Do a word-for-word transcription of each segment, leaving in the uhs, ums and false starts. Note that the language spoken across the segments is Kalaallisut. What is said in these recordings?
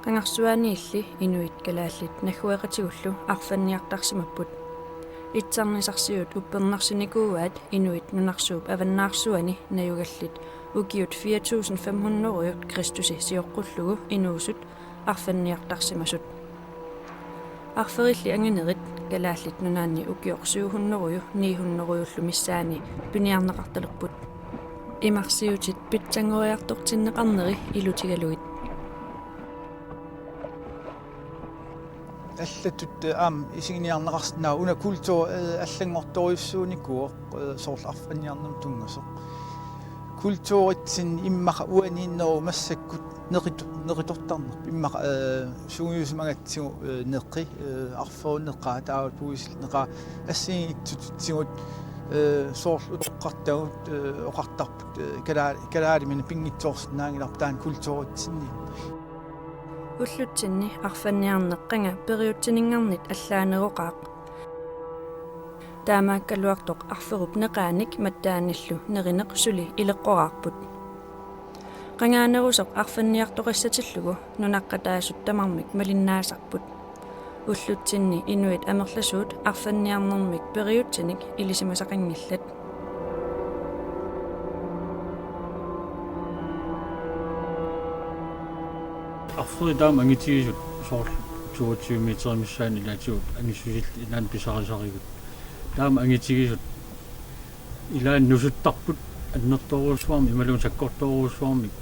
Qangarsuaniilli inuit kalaallit naggueqatigullu arfanniartarsimapput. Itsarnisarsiut uppernarsinikuuaat inuit nunarsuup avannaarsuani najugallit ukiut fire tusind fem hundrede Kristusi sioqqullugu inuusut arfanniartarsimasut. Arferilli anginerit Kalaallit Nunaanni ukioq syv hundrede ni hundrede missaani piniarneqartalerput. Imarsiutit pitsanngoriartortinneqarneri ilutigalugit. Allatut, eh, aamma isiginiarneqarsinnaavoq una kultur, eh, allanngortorujussuunikuuvoq, eh, soorlu arfanniarnermut tunngasoq. Kulturitsinni immaqa uaniinnerup massakkut neqitu-, neqitortarnerput. Immaqa, eh, sungiusimagatsigu, eh, neqi, eh, arferup neqaa, taava puisillup neqaa, assigiinngitsutigut, eh, soorlu utoqqartagut, eh, oqartarput, eh, kalaa-, kalaalimineq pinngitsoorsinnaanngilarput taanna kulturitsinni. Ullutsinni arfanniarneq qanga periutsininngarnit allaaneroqaaq. Taamaakkaluartoq arferup neqaanik mattaanillu nerineq suli ileqqoraarput. Qangaanerusoq arfanniartoqassatillugu nunaqqataasut tamarmik malinnaasarput. Ullutsinni inuit amerlasuut arfanniarnermik periutsinik ilisimasaqanngillat. Arferit taama angitigisut soorlu toogtyve meterit missaanni ilaatigut angissusillit ilaanni pisarisarigut. Taama angitigisut ilaanni nusuttarput annertoorujussuarmik imaluunniit sakkortoorujussuarmik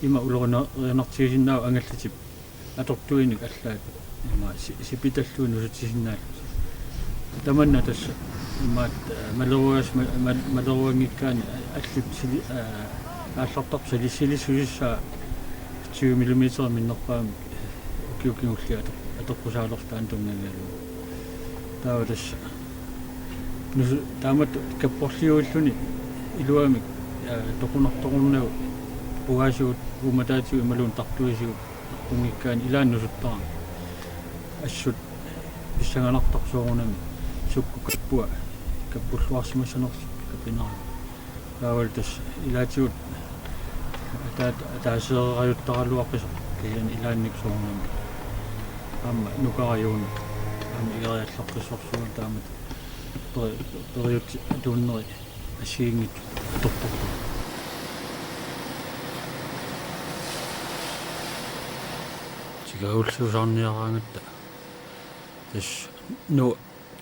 ima ulorianartigisinnaavoq angallatip atortuinik allaat ima si-, sipitallugit nusutsisinnaallutik. Tamanna tassa imaat, eh, maleruas-, ma-, ma-, maleruanngikkaanni allut sili-, eh, aallartartut sili-, silissusissaat tyve millimeter minnerpaamik ukiut kingulliit atoq-, atoqqusaalerlutik taanna tunngavigalugu. Taava tassa nusu-, taamatut kapporliuilluni iluamik, eh, toqunartoqunnagu pugaasigut uummataatigut imaluunniit tartuisigut eqqunngikkaanni ilaanni nusuttarami. Assut pissanganartarpoq soorunami sukkut kappua kappulluarsimassanersoq kapinera. Taavalu tassa ilaatigut ataat-, ataaseerajuttaraluaqisoq kisianni ilaanni soorunami aamma nukarajuuna aamma igeriallaqqissorsuuvoq taamatut peri-, periutsit atuunneri assigiinngitsut atortorput. Tikagulliusaarniaraangatta tassa Nuup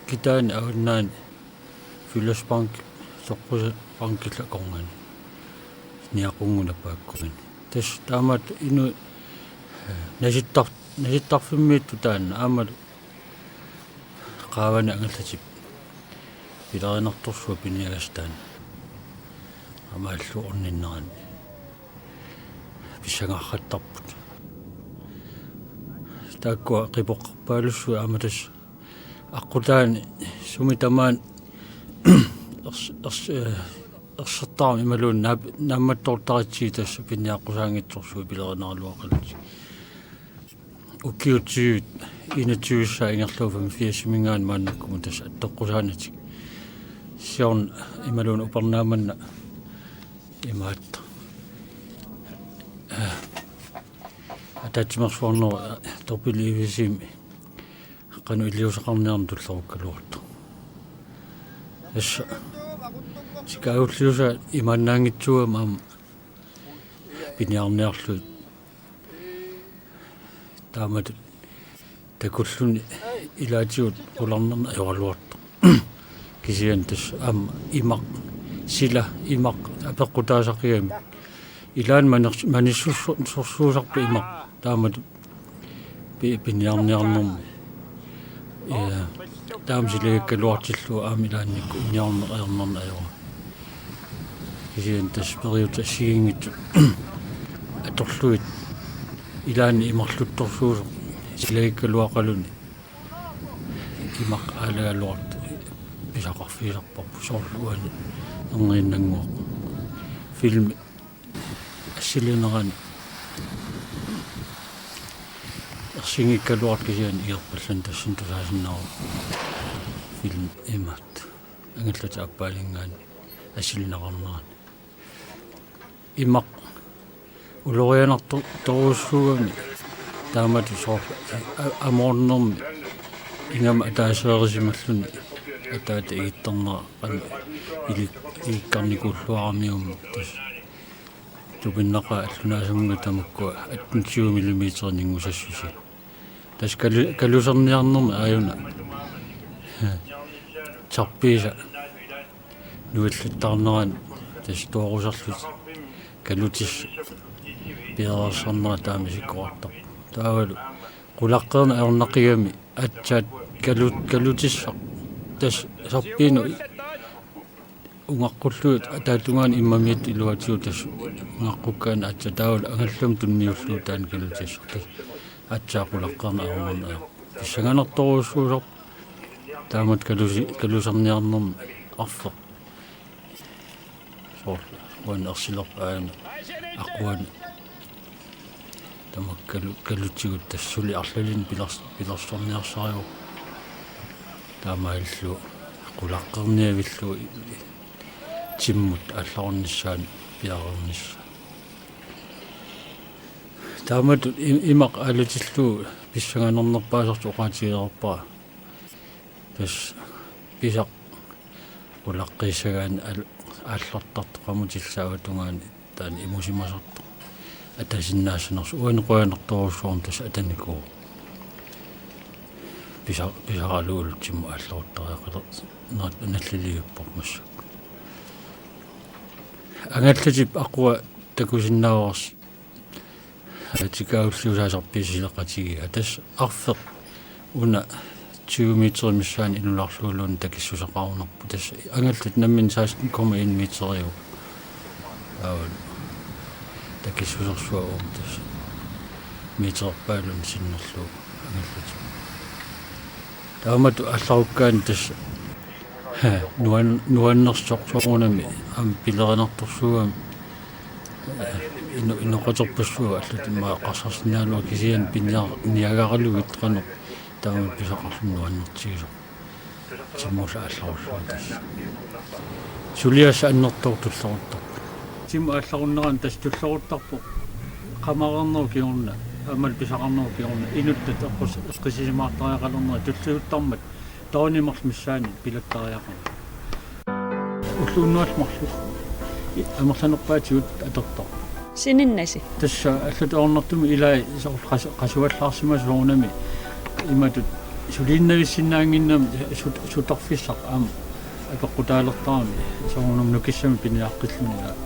kitaani avannaani Fyllasbanki soqqusa bankillu akornanni niaqunnguna paakkuini. Tassa taamatut inuit, eh, nasittar-, nasittarfimmiittut taanna aammalu qaavani angallatip pilerinartorsuaq piniagassat taanna. Aamma allu orninneranni pissangarrattarput. Taakkua qipoqqarpaalussuit aamma tassa aqqutaani sumi tamaani ers-, ers-, eh, ersertarami imaluunniit naap-, naammattoortaratsigit tassa piniaqqusaanngitsorsuit pilerinaaraluaqalutik. Ukiut tyve, enogtyve-ssaat ingerlavugut femogfirsiminngaanniit maannakkumut tassa attoqqusaanatik. Siorna imaluunniit upernaaq manna imaattoq. Eh, ataatsimeersuarnerup, eh, Torpille I V C-mi qanoq iliuuseqarniarneq tullerukkaluartoq. Tassa tikaagulliusaat imaannaanngitsuugami aamma piniarniarlugit. Taamatut takulluni ilaatigut qularnanni ajoraluartoq. Kisianni tassa aamma imaq, sila imaq apeqqutaasaqigamik. Ilaanni maner-, manissussu-, -sussuusarpoq imaq. Taamatut pi-, piniarniarnermi. Ja, taama silagiikkaluartillugu aamma ilaannikkut uniarneq ajornarneq ajorami. Kisianni tassa periutsit assigiinngitsut atorlugit ilaanni imarluttorsuusoq silagiikkaluaqaluni imaq aalagaluartoq pisaqarfigisarparput soorlu uani erniinnannguaq. Filmi assilinerani ersinngikkaluartoq kisianni igerpallani tassani tusaasinnaavoq film imaattoq. Angallatip aappaalinngaanniit asilneqarnerani. Imaq ulorianartorujussuugami taamatut soorlu a-, amoornermi ingammik ataaseerisimalluni ataata igittarnera qanoq ilik-, ilikkarnikuulluaramiuk tassa tupinnaqaaq allunaasammiga tamakkua attentyve millimeterinik ngusassutsigit. Tassa kalu-, kaluserniarnermi aajuna sarpiisa nuillattaarnerani tassa toorusarlutik kalutissat piareersarnerat taama isikkoqartarpoq. Taavalu qulaqqeerneq ajornaqigami aatsaat kalu-, kalutissaq tassa sarpiinut ungaqqullugit ataatungaani immamiittut iluatigut tassa ungaqqukkaanni aatsaat taavalu angallamut tunniullugu taanna kalutissaq tassa aatsaat qulaqqeerneq ajornarneq ajorpoq. Pissanganartorujussuusarpoq taamatut kalusi-, kaluserniarnermi arfeq. Soorlu uani ersilerpaana aquani tamakkalu kalutigut tassa suli arlalinnik pilers-, pilersorniarsarivoq. Taamaalillugu qulaqqeerniavillugu timmut aallarunnissaanut piareernissaa. Taamatut i-, imaq aalatillugu pissanganarnerpaasartoq oqaatigereerpara. Tassa pisaq qulaqqissagaanni al-, aallartartoq qamutillit avatungaani taanna imusimasartoq atasinnaassanersoq uani qujanartorujussuarmik tassa atanikuuvoq. Pisa-, pisaraluullugu timmut aallaruttariaqalernerat nalliliivippoq massakkut. Angallatip aqua takusinnaavarsi tikaagulliusaasarpiisileqatigiga. Tassa arfeq una tyve meterit missaanni ilularluuluunniit takissuseqarunarpoq. Tassa angallat nammineq seksten komma en meteriuvoq. Taavalu takissusersuaq uuma tassa metererpaalunnik sinnerlugu angallatip. Taamatut aallarukkaanni tassa nuan-, nuannersoq soorunami aamma pilerinartorsuugami ino-, inoqaterpassuuvoq allatut immaqa eqqarsarsinnaagaluarlunga kisianni piniarniagaralugit qanoq taama pisaqarluni nuannertigisoq. Timmullu aallarullugu tassa. Suliassaq annertooq tulleruttarpoq. Timmut aallarunnerani tassa tulleruttarpoq. Qamareernerup kingorna, aammalu pisaqarnerup kingorna, inuttat eqqus-, eqqissisimaartariaqalernera tulliuttarmat. Taanna marluk missaani pilattariaqarpoq. Ulloq unnuallu marluk i-, amerlanerpaatigut atortarpoq. Sininnasi. Tassa allatut ajornartumik ilai soorlu qas-, qasuallaarsimasoq soorunami imatut suliinnavissinnaannginnami sut-, sutorfissaq aamma apeqqutaalertarami soorunami nukissamik piniaqqilluni ilaa.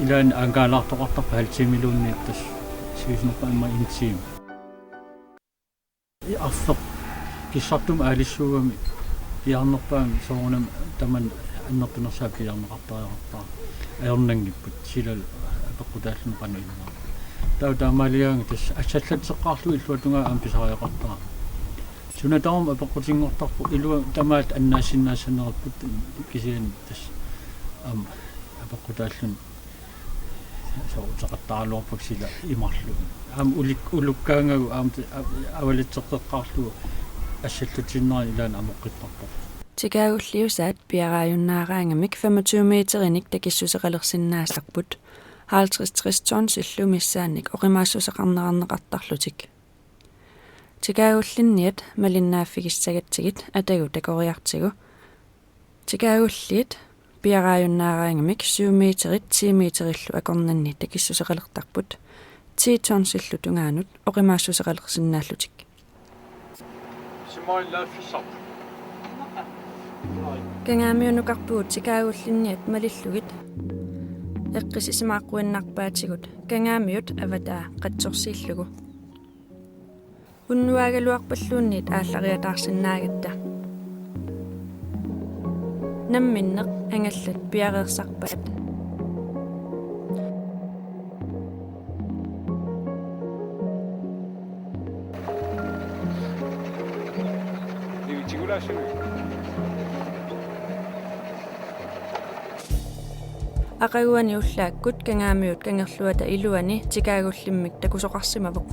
Ilaanni angaalaartoqartarpoq halv tiimiluunniit tassa siusinneqarmat en time. Arfeq kissartumik aalissuugami piaarnerpaamik soorunami tamanna annertunersaat piaarneqartariaqarpara. Ajornanngipput silalu apeqqutaalluni qanoq immaqa. Taava taamaaligaanga tassa assallatseqqaarlugu illuatungaa aamma pisariaqartarami. Suna tamarmi apeqqutinngortarpoq ilua tamaat annaassinnaassaneripput kisianni tassa aamma apeqqutaalluni soorlu uteqattaraluarpakka sila imarlugu. Aamma ulik-, ulukkaangagu aamma te-, a-, avalatseqqeqqaarlugu assallutsinnera ilaanni amoqqittarpoq. Tikaagulliusaat piaraajunnaaraangamik femogtyve meterinik takissuseqalersinnaasarput, halvtreds tres tonsillu missaannik oqimaassuseqarnerarneqartarlutik. Tikaagullinniat malinnaaffigissagatsigit atagu takoriartigu. Tikaagulliit piaraajunnaaraangamik syv meterit ti meterillu akornanni takissuseqalertarput, ti tonsillu tungaanut oqimaassuseqalersinnaallutik. Kangaamiunukarpugut tikaagullinniat malillugit eqqissisimaaqquinnarpaatigut Kangaamiut avataa qatsorsiillugu. Unnuaagaluarpalluunniit aallariataarsinnaagatta. Namminneq angallat piareersarpaat. Aqaguani ullaakkut Kangaamiut kangerluata iluani tikaagullimmik takusoqarsimavoq.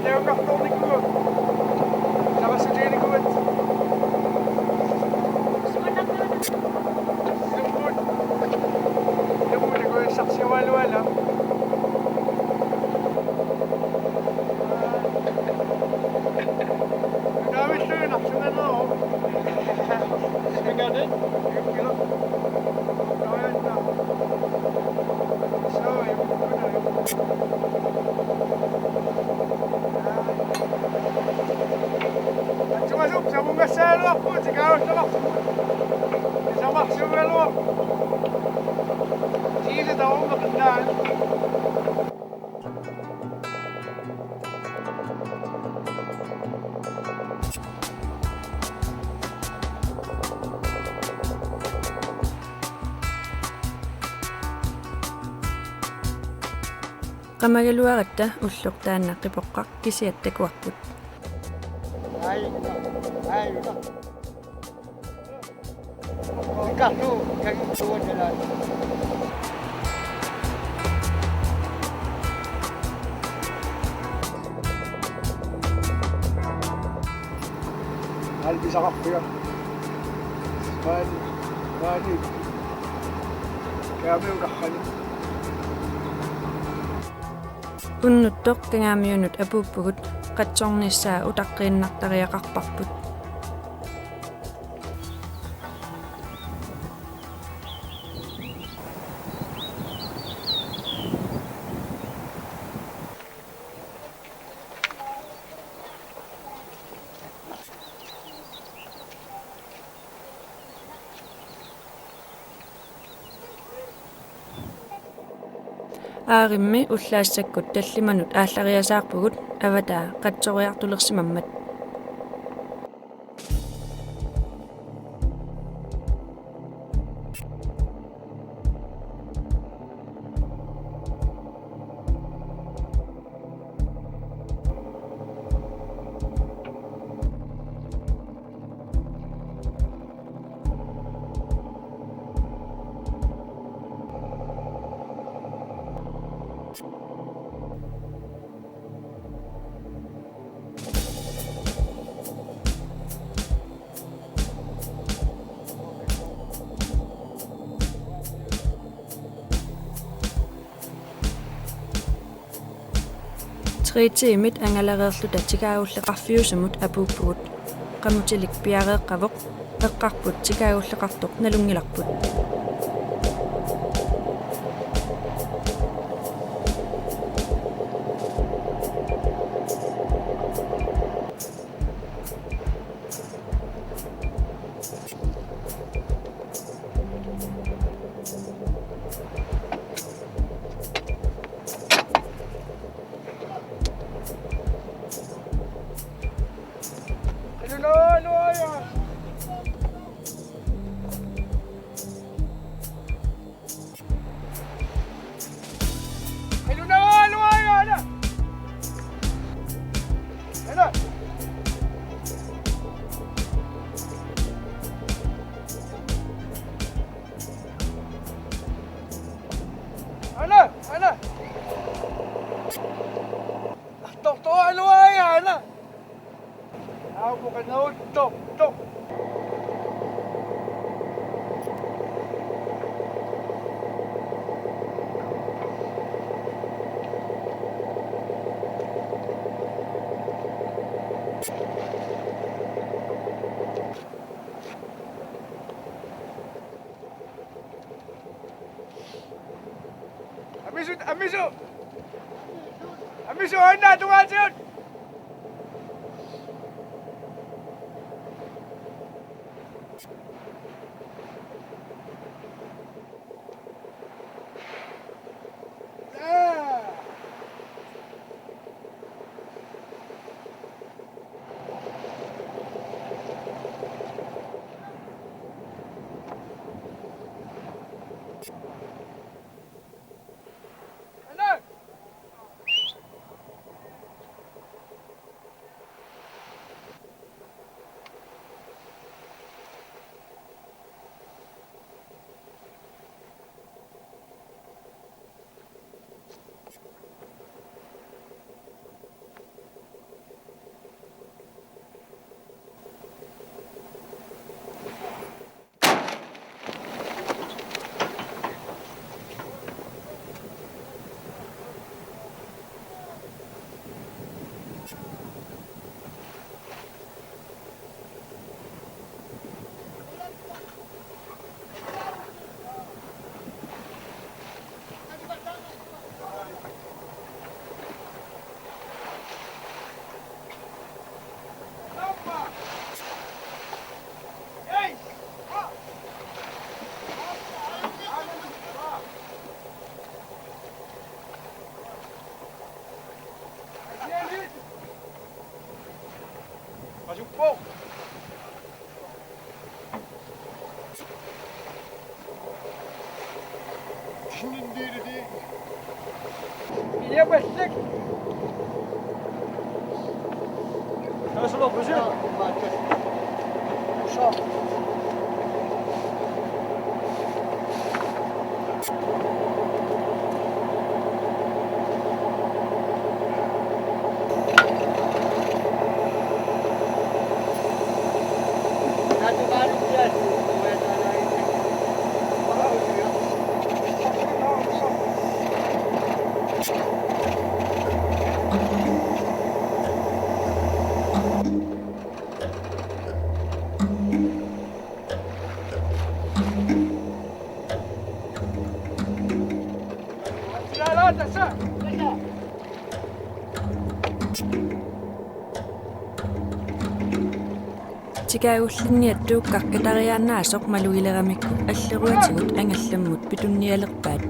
Naungartornikuuat. Tavassutiginikuuat. Ilummut. Ilummut nakugassarsiugaluarlugu. Naamilluinnarsimaneruvoq. Svingaanni? Kilo. Naanna. Soo, ilummut. Atsuasuk samungassagaluarpugut, tikaulluarpugut. Isamarsuugaluarpugut. Tiisa taormeqinnaani. Qamagaluaratta ulloq taanna qipoqqaq kisiat takuarput. Ai, ai, ai. Kartu, kartu, kartu. Alpisaqarpunga. Maani, maani. Kangaamiut qarrani. Unnuttoq Kangaamiunut apuuppugut, qatsornissaa utaqqiinnartariaqarparput. Aarimmi ullaassakkut tallimanut aallariasaarpugut, avataa qatsoriartulersimammat. Tre T-mit angalareerluta tikaagulleqarfiusamut apuuppugut. Qamutilik piareeqqavoq, eqqarput tikaagulleqartoq nalunngilarput. Ana, ana. Tok, tok, anu ay, ana. Ako ka na, tok, tok. Amisu, amisu. Amisu, anna tungaatigut. Tikaagullinniat Tuukkaq katariaannaasoq malugileramikku alleruatigut angallammut pitunnialerpaat.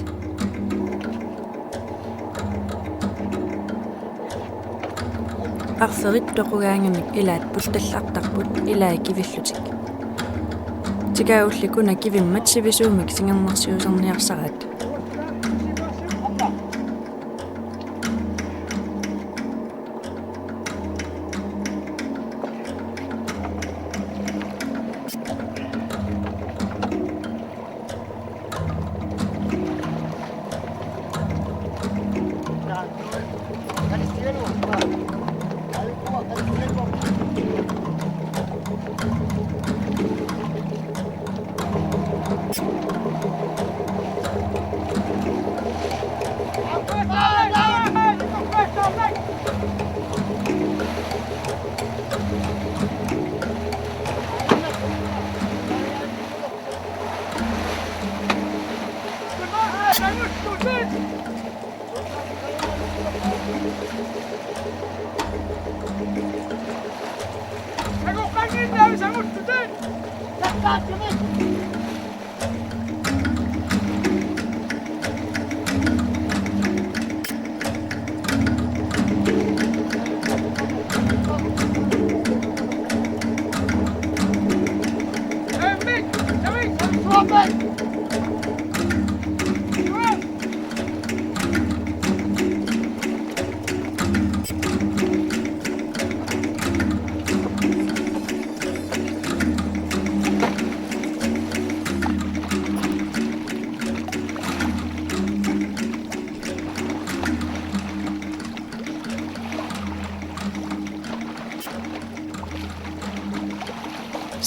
Arferit toqugaangamik ilaat pultallartarput ilai kivillutik. Tikaagullit una kivimmat sivisuumik singernersiuserniarsaraat.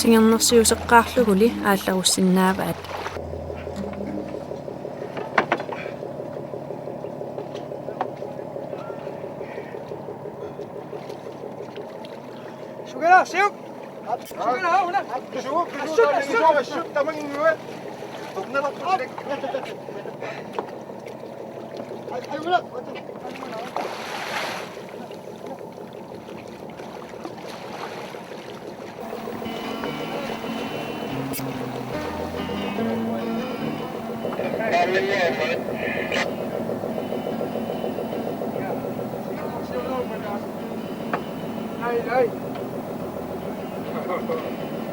Singernersiuseqqaarluguli aallarussinnaavaat. Sukkalaarsiuk. Sukkalaaruna. Sukkalaaruna. Sukkalaaruna. Ai, ai.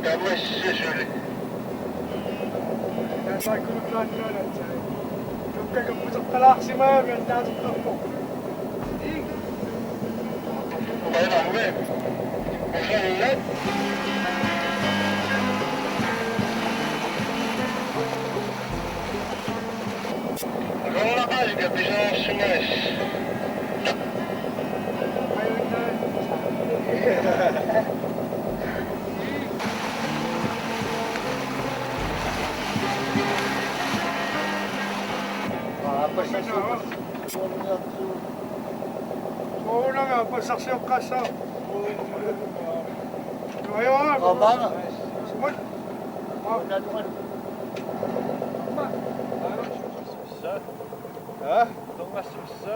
Tamassi suli. Taasaakkulu plaannuuna atsai. Tukkakka putoqqalaarsimagamik taasuttorpoq. Ii. Taamaammi. Usanna. Akornaqaanga pisaarsimaas. Uunanga passarsioqqaassaaq. Uunanga. Sumut. Uunanga. Aa? Tungassussa.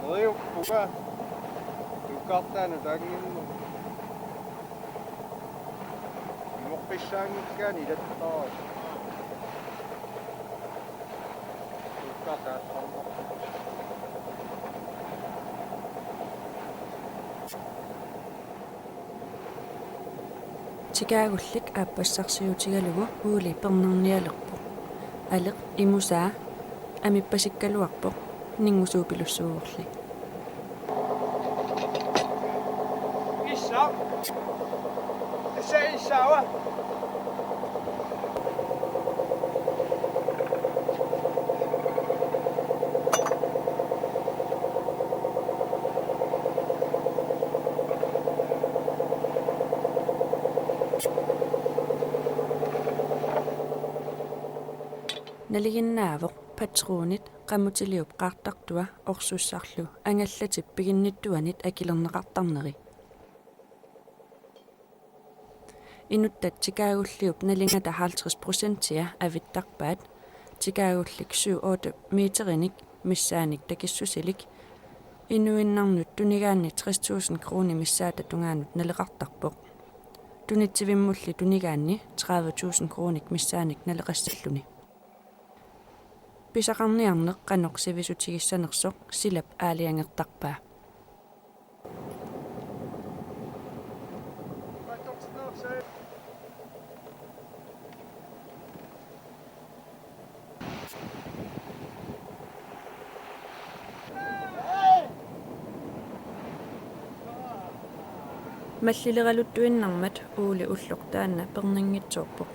Neriuppunga. Tuukkaartaanut taanngimmat. Imoqqissaanngikkaanni ilattaarpoq. Tuukkaartaarpoq. Tikaagullik aappassarsiutigalugu Uuli pernarnialerpoq. Aleq imusaa amippasikkaluarpoq, ninngusuupilussuuvorli. Issa. Issa, issa, va. Nalinginnaavoq patronit qamutiliup qaartartua orsussarlu angallatip piginnittuanit akilerneqartarneri. Inuttat tikaagulliup nalingata halvtreds procentia avittarpaat, tikaagullik syv otte meterinik missaanik takissusilik. Inuinnarnut tunigaanni tres tusind kroner missaata tungaanut naleqartarpoq. Tunitsivimmulli tunigaanni tredive tusind kronik missaanik naleqassalluni. Pisaqarniarneq qanoq sivisutigissanersoq silap aalajangertarpaa. Mallileraluttuinnarmat Uuli ulloq taanna pernanngitsoorpoq.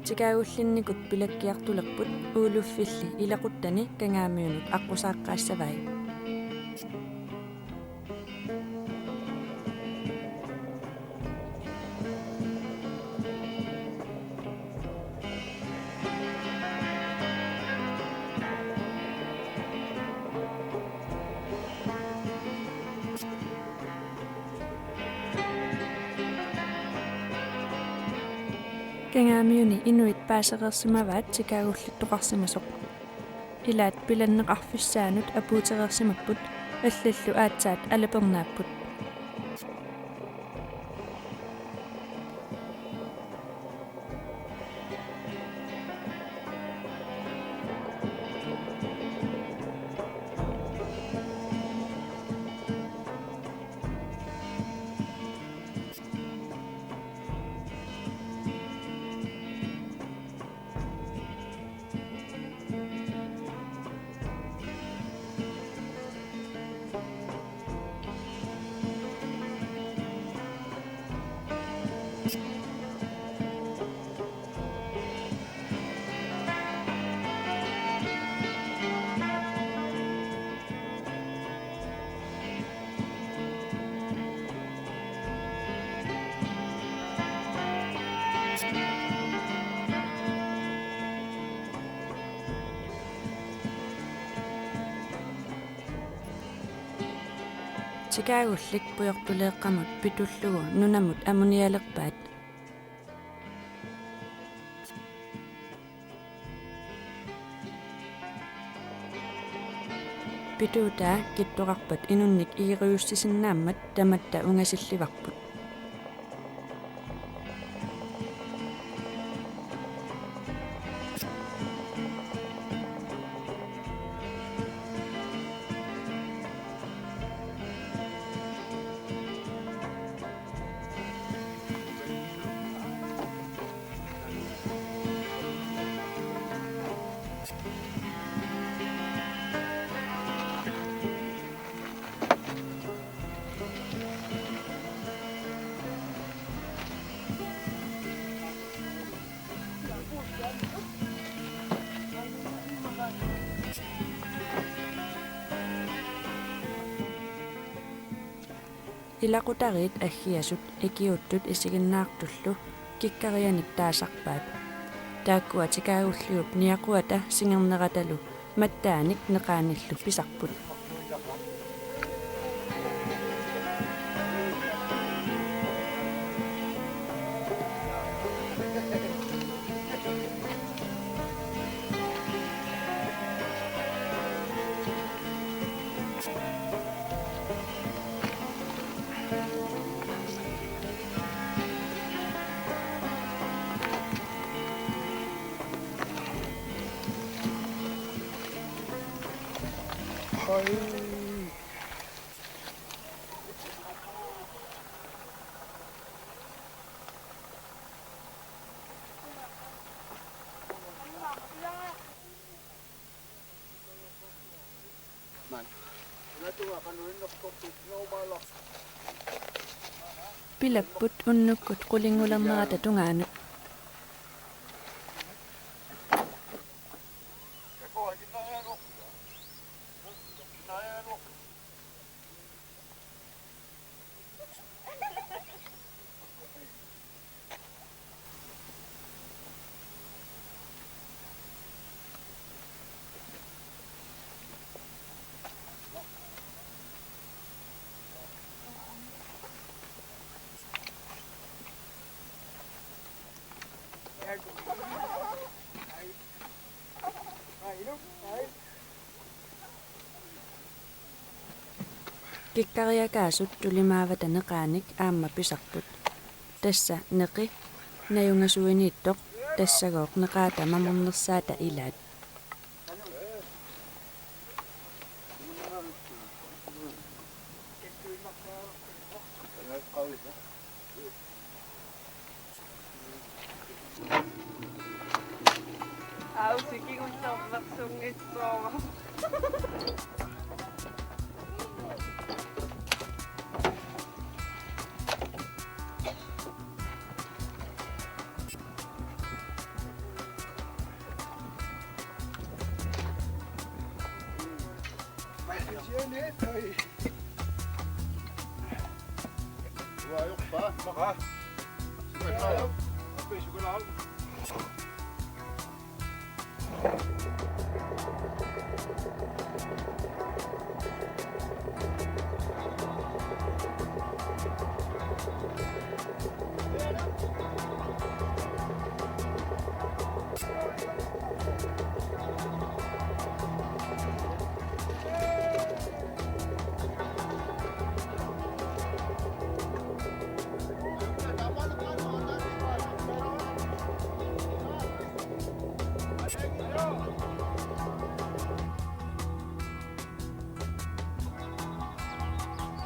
Tikaagullinnikut pilakkiartulerput uuluffilli ilaquttani Kangaamiunut aqqusaaqqaassavai. Kangaamiuni inuit paasereersimavaat tikaagullittoqarsimasoq. Ilaat pilanneqarfissaanut apuutereersimapput, allallu aatsaat alapernaapput. Tikaagullik pujortuleeqqamut pitullugu nunamut amunialerpaat. Pituutaa kittorarpat inunnik igeriussisinnaammat tamatta ungasillivarput. Ilaqutariit aggiasut ikiuuttut isiginnaartullu kikkarianik taasarpaat. Taakkua tikaagulliup niaquata singerneratalu mattaanik neqaanillu pisarput. Pilapput unnukkut qulingulernerata tungaanut. Kikkariakaasut tulimaavata neqaanik aamma pisarput. Tassa neqi najungasuiniittoq tassagooq neqaata mamornersaata ilaat. Au, sikigullernersunngitsoorama.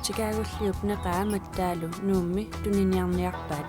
Chikagulliup neqaa Mattaalu Nuummi tuniniarniarpaat.